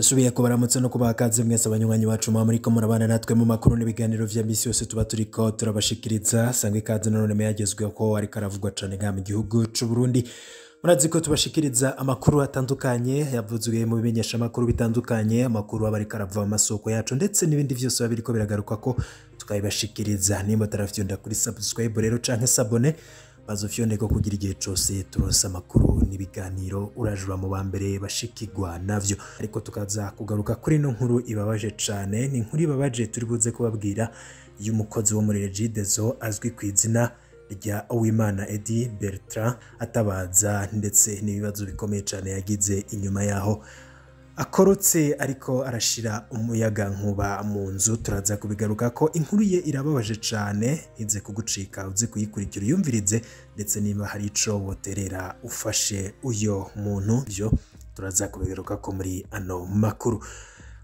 Nasubiye kubaramutsa no kubaha ikaze mwese abanywanyi bacu muba muriko murabana natwe mu makuru n'ibiganiro vya misi yose tuba turiko turabashikiriza. Sangwa ikaze nanone yagezweho ko ariko aravugwa cane ngaha mu gihugu c'u Burundi. Murazi ko tubashikiriza amakuru atandukanye yavuzwe mu bimenyeshamakuru bitandukanye, amakuru aba ariko arava mu masoko yacu ndetse n'ibindi vyose biba biriko biragaruka ko tukabibashikiriza. Nimba utaravyonda kuri subscribe rero canke s'abonner, bazofyonde ko kugira igihe cose turonse amakuru n'ibiganiro urajura mu ba mbere bashikirwa navyo. Ariko tukaza kugaruka kuri ino nkuru ibabaje cane, ni inkuru ibabaje turi buze kubabwira y'umukozi wo muri Regideso azwi ku izina rya Uwimana Eddy Bertrand, atabaza ndetse n'ibibazo bikomeye cane yagize inyuma yaho akorotse ariko arashira umuyaga nkuba mu nzu. Turaza kubigaruka ko inkuru ye irababaje cane, ntize kugucika, uze kuyikurikira uyumvirize, ndetse niba hari ico woterera ufashe uyo muntu, byo turaza kubigaruka ko muri ano makuru.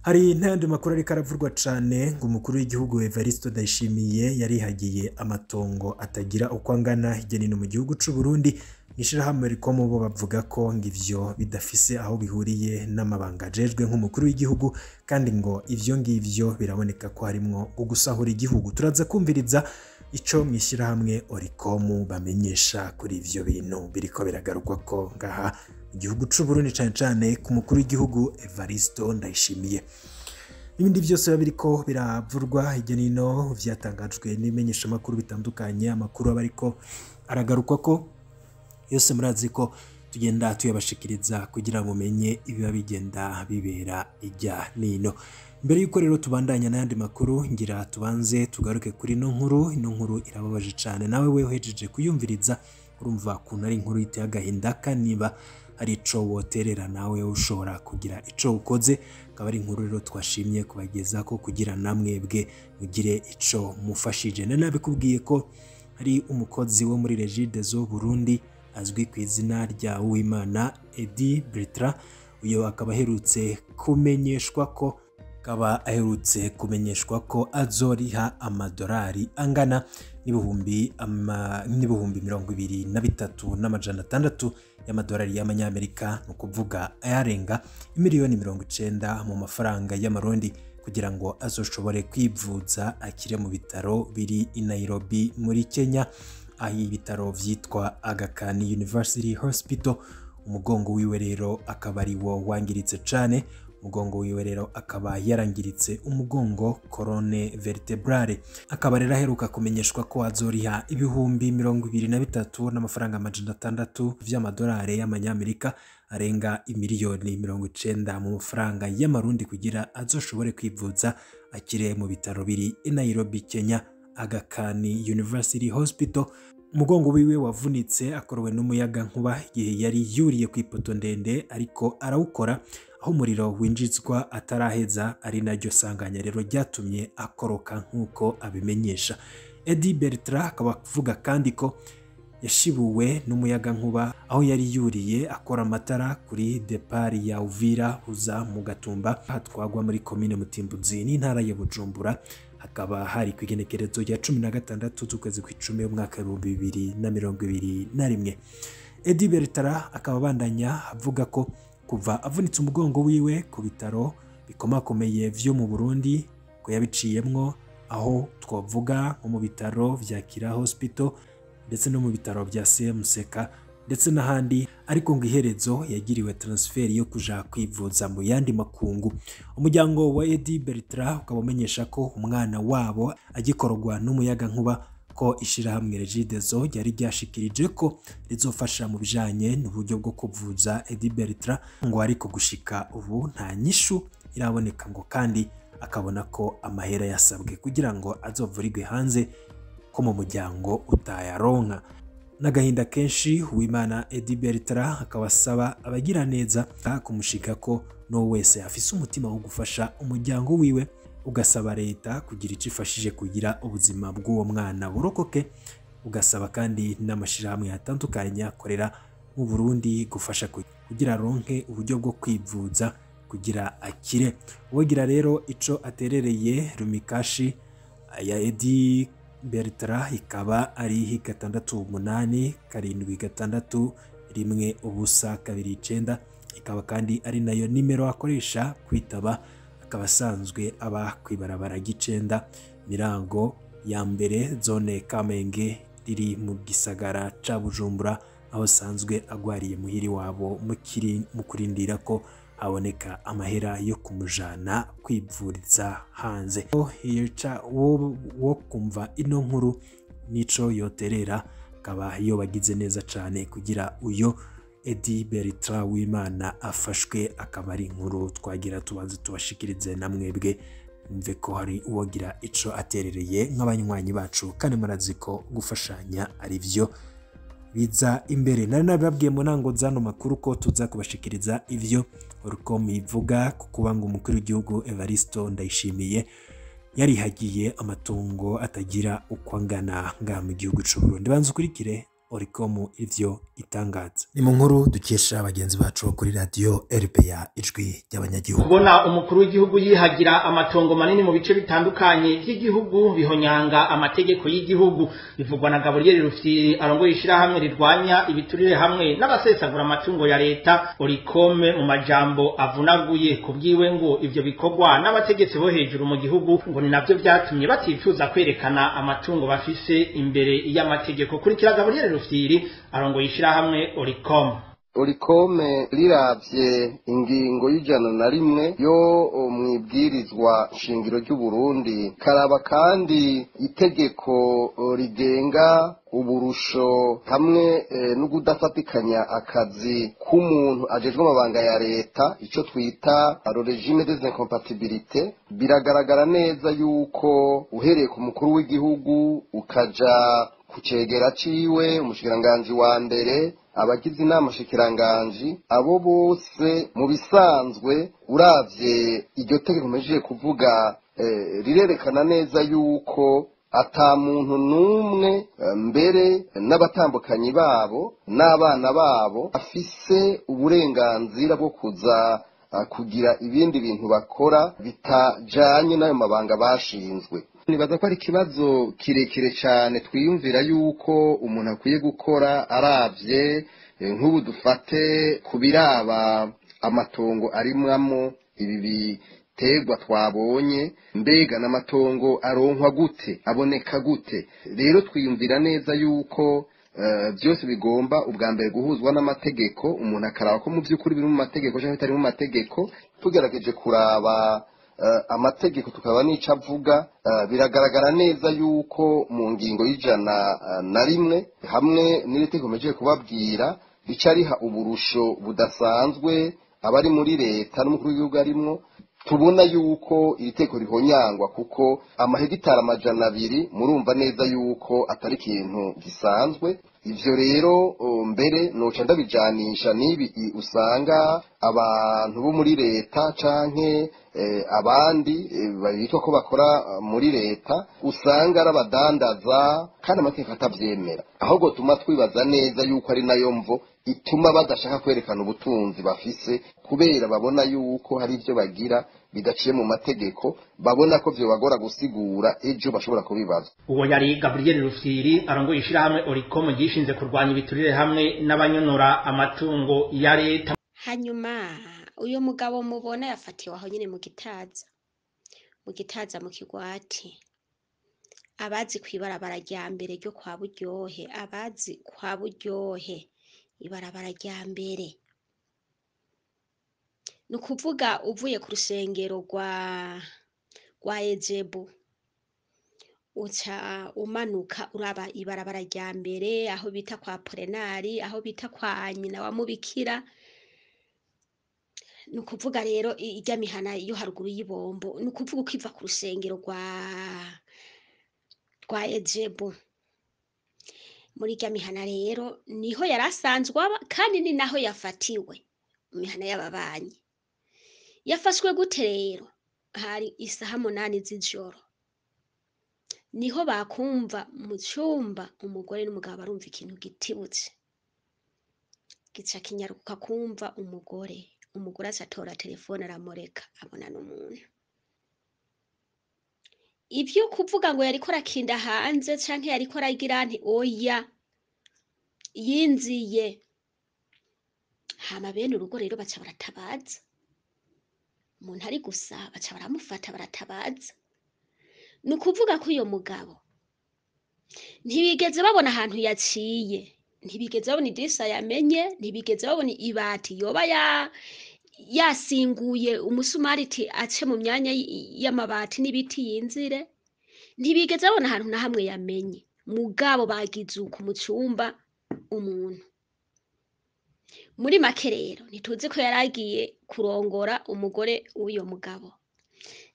Hari n'ayandi makuru ariko aravurwa cane ngo umukuru w'igihugu Evariste Ndayishimiye yarihagiye amatongo atagira uko angana hirya no hino mu gihugu c'u Burundi. Ishirahamwe rikomo bo bavuga ko ngo ivyo bidafise aho bihuriye n'amabanga ajejwe nk'umukuru w'igihugu, kandi ngo ivyo ngivyo biraboneka ko harimwo ugusahura igihugu. Turaza kumviriza ico mw'ishirahamwe Oricom bamenyesha kuri ivyo bintu biriko biragarukwa ko ngaha igihugu c'u Burundi, cane cane ku mukuru w'igihugu Evariste Ndayishimiye. Ibindi vyose biba biriko biravurwa hirya no hino vyatangajwe n'ibimenyeshamakuru bitandukanye, amakuru aba ariko aragarukwa ko yose murazi ko tugenda tuyabashikiriza kugira mumenye ibiba bigenda bibera ijya nino. Mbere yuko rero tubandanya n'ayandi makuru, ngira tubanze tugaruke kuri ino nkuru. Ino nkuru irababaje cane, nawe we uhejeje kuyumviriza urumva ukuntu ari inkuru iteye agahinda, kandi niba hari ico woterera nawe ushobora kugira ico ukoze. Akaba ari inkuru rero twashimye kubagezako kugira namwebwe mugire ico mufashije. Nabikubwiye ko hari umukozi wo muri Regideso Burundi azwi ku izina rya Uwimana Eddy Bertrand, uyo akaba aherutse kumenyeshwa ko azoriha amadolari angana n'ibihumbi 23,600 y'amadolari y'amanyamerika, ni ukuvuga ayarenga imiliyoni 90 mu mafaranga y'amarundi, kugira ngo azoshobore kwivuza akire mu bitaro biri i Nairobi muri Kenya, aho ibitaro vyitwa Aga Khan University Hospital. Umugongo wiwe rero akaba ari wo wangiritse cane. Umugongo wiwe rero akaba yarangiritse umugongo colonne vertebrale. Akaba rero aheruka kumenyeshwa ko azoriha 23,600 n'amafaranga vy'amadolari y'amanyamerika, arenga imiliyoni 90 mu mafaranga y'amarundi, kugira azoshobore kwivuza akire mu bitaro biri i Nairobi Kenya, Aga Khan University Hospital. Umugongo wiwe wavunitse akorowe n'umuyaga nkuba igihe yari yuriye ku ipoto ndende ariko arawukora, aho umuriro winjizwa ataraheza, ari naryo sanganya rero ryatumye akoroka nk'uko abimenyesha. Eddy Bertrand akaba avuga kandi ko yashibuwe n'umuyaga nkuba aho yari yuriye akora amatara kuri depari ya Uvira uza mu Gatumba hatwagwa muri komine Mutimbuzi n'intara ya Bujumbura. Hakaba hari ku igenekerezo rya 16 z'ukwezi kw'icumi umwaka 2021. Eddy Bertrand akaba abandanya avuga ko kuva avunitse umugongo wiwe ku bitaro bikomakomeye vyo mu Burundi ko yabiciyemwo, aho twavuga nko mu bitaro vya Kira Hospital ndetse no mu bitaro vya CMCK ndetse n'ahandi, ariko ngo iherezo yagiriwe transfer yo kuja kwivuza mu yandi makungu. Umuryango wa Eddy Bertrand ukaba umenyesha ko umwana wabo agikorwa n'umuyaga nkuba, ko ishirahamwe Regideso ryari ryashikirije ko rizofasha mu bijanye n'uburyo bwo kuvuza Eddy Bertrand, ngo ariko gushika ubu nta nyishu iraboneka, ngo kandi akabona ko amahera yasabwe kugira ngo azovurirwe hanze ko mu muryango utayaronka. N'agahinda kenshi Uwimana Eddy Bertrand akaba asaba abagira neza kumushika ko no wese afise umutima wo gufasha umuryango wiwe, ugasaba leta kugira ico ifashije kugira ubuzima bw'uwo mwana burokoke, ugasaba kandi n'amashirahamwe atandukanye akorera mu Burundi gufasha kugira ronke uburyo bwo kwivuza kugira akire. Uwogira rero ico aterereye Rumikashi ya Eddy Bertrand ikaba ari 687 6 1 0 2 9. Ikaba kandi ari nayo nimero akoresha kwitaba. Akaba asanzwe aba kwibarabara gicenda Mirango ya mbere, zone Kamenge, riri mu gisagara ca Bujumbura, aho asanzwe agwariye muhiri wabo mu kurindira ko haboneka amahera yo kumujana kwivuriza hanze. Wo kumva ino nkuru nico yoterera, akaba iyo bagize neza cane kugira uyo Edi Bertrand Uwimana afashwe. Akaba ari inkuru twagira tubanze tubashikirize namwebwe mve ko hari uwogira ico aterereye nk'abanywanyi bacu, kandi murazi ko gufashanya ari byo biza imbere. Nari nababwiye mu ntango zano makuru ko tuza kubashikiriza ivyo Orcom ivuga ku kuba ngo umukuru w'igihugu Evaristo Ndayishimiye yarihagiye amatungo atagira uko angana ngaha mu gihugu c'u Burundi. Banza ukurikire Orcom ivyo itangaza. Ni mu nkuru dukesha bagenzi bacu kuri radio RPA Ijwi ry'Abanyagihugu. Kubona umukuru w'igihugu yihagira amatongo manini mu bice bitandukanye by'igihugu bihonyanga amategeko y'igihugu, bivugwa na Gabriel Rufyiri arongoye ishirahamwe rirwanya ibiturire hamwe n'abasesagura amatungo ya leta Oricome. Mu majambo avunaguye, kubwiwe ngo ivyo bikorwa n'abategetsi bo hejuru mu gihugu ngo ni navyo vyatumye batifuza kwerekana amatungo bafise imbere y'amategeko. Kurikira Gabriel Rufyiri arongoye ishirahamwe Oricom. Oricome riravye ingingo y'101 yo mwibwirizwa shingiro ry'u Burundi, karaba kandi itegeko rigenga uburusho hamwe no kudafatikanya akazi k'umuntu ajejwe amabanga ya leta, ico twita le régime des incompatibilités, biragaragara neza yuko uhereye ku mukuru w'igihugu ukaja ku cegera ciwe, umushikiranganji wa mbere, abagize inama shikiranganji, abo bose mu bisanzwe uravye iryo tegeko mpejeje kuvuga, rirerekana neza yuko ata muntu n'umwe, mbere n'abatambukanyi babo n'abana babo, afise uburenganzira bwo kuza kugira ibindi bintu bakora bitajanye n'ayo mabanga bashinzwe. Nibaza ko ari ikibazo kirekire cyane twiyumvira yuko umuntu akwiye gukora aravye nk'ubu dufate ku biraba amatongo arimwamo ibi biterwa twabonye, mbega n'amatongo aronkwa gute, aboneka gute? Rero twiyumvira neza yuko byose bigomba ubwa mbere guhuzwa n'amategeko, umuntu akaraba ko mu by'ukuri biri mu mategeko cyangwa bitari mu mategeko. Tugerageje kuraba amategeko tukaba n'ico avuga, biragaragara neza yuko mu ngingo y'101 hamwe n'iri tegeko mpejeje kubabwira rica riha uburusho budasanzwe abari muri leta n'umukuru w'igihugu arimwo, tubona yuko iri tegeko rihonyangwa, kuko amahegitari 200 murumva neza yuko atari ikintu gisanzwe. Ivyo rero mbere noca ndabijanisha n'ibi usanga abantu bo muri leta canke abandi bitwa ko bakora muri leta, usanga ari abadandaza kandi amategeko atavyemera. Ahubwo tuma twibaza neza yuko ari nayo mvo ituma badashaka kwerekana ubutunzi bafise, kubera babona yuko hari ivyo bagira bidaciye mu mategeko, babona ko vyobagora gusigura ejo bashobora kubibaza. Uwo yari Gabriel Rufyiri arongoye ishirahamwe Oricom ryishinze kurwanya ibiturire hamwe n'abanyonora amatungo ya leta. Hanyuma uyo mugabo mubona yafatiwe aho nyine mu Gitaza, mu Gitaza mu Kigwati. Abazi kw'ibarabara rya mbere ryo kwa Buryohe, abazi kwa Buryohe ibarabara rya mbere, ni ukuvuga uvuye ku rusengero rwa Ejebu uca umanuka uraba ibarabara rya mbere, aho bita kwa Porenari, aho bita kwa nyina wa Mubikira. Ni ukuvuga rero irya mihana yo haruguru y'ibombo, ni ukuvuga ukiva ku rusengero rwa Ejebu muri irya mihana rero niho yari asanzwe aba, kandi ni naho yafatiwe mu mihana y'ababanyi. Yafashwe gute rero? Hari isaha 8 z'ijoro, niho bakumva mu cyumba umugore n'umugabo barumva ikintu gitibutse, gica kinyaruka kumva umugore. Umugore aca atora telefone aramureka abona n'umuntu. Ivyo kuvuga ngo yariko arakinda hanze canke yariko aragira nti, oya, yinziye. Hama bene urugo rero baca baratabaza, umuntu ari gusa baca baramufata baratabaza. Ni ukuvuga ko uyo mugabo ntibigeze babona ahantu yaciye, ntibigeze babona idirisa yamenye, ntibigeze babona ibati yoba yasinguye umusumari iti ace mu myanya y'amabati n'ibiti yinzire, ntibigeze babona ahantu na hamwe yamenye. Mugabo bagize uku mu cumba umuntu. Muri make rero ntituzi ko yari agiye kurongora umugore w'uyo mugabo,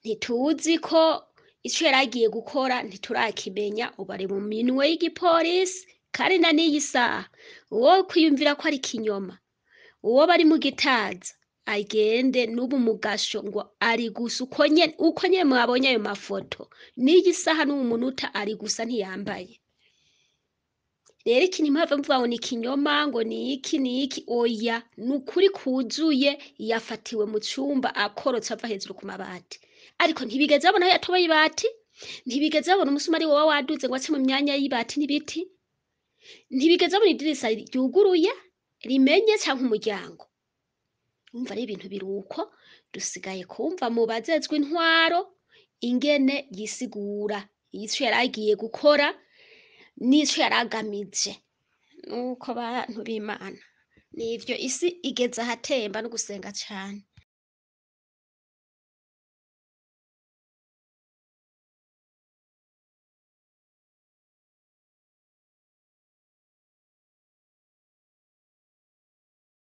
ntituzi ko ico yari agiye gukora, ntiturakimenya. Ubu ari mu minwe y'igipolisi, kandi na n'iyi saha uwo kwiyumvira ko ari ikinyoma, uwo bari mu gitaza agende n'ubu mugasho ngo ari gusa uko nyene mwabonye ayo mafoto, n'iyi saha n'uwu munota ari gusa ntiyambaye. Rero iki ntimuhave muvuga ngo ni ikinyoma, ngo ni iki ni iki, oya, ni ukuri kuzuye. Yafatiwe mu cumba akorotse ava hejuru ku mabati, ariko ntibigeze babona aho yatoboye ibati, ntibigeze babona umusumari woba waduze ngo ace mu myanya y'ibati n'ibiti, ntibigeze babona idirisa ryuguruye rimenye canke umuryango. Urumva ari ibintu biruko, dusigaye kumva mu bajejwe intwaro ingene yisigura ico yari agiye gukora n'ico yari agamije. Nuko bantu b'Imana, nivyo isi igeze ahatemba no gusenga cane.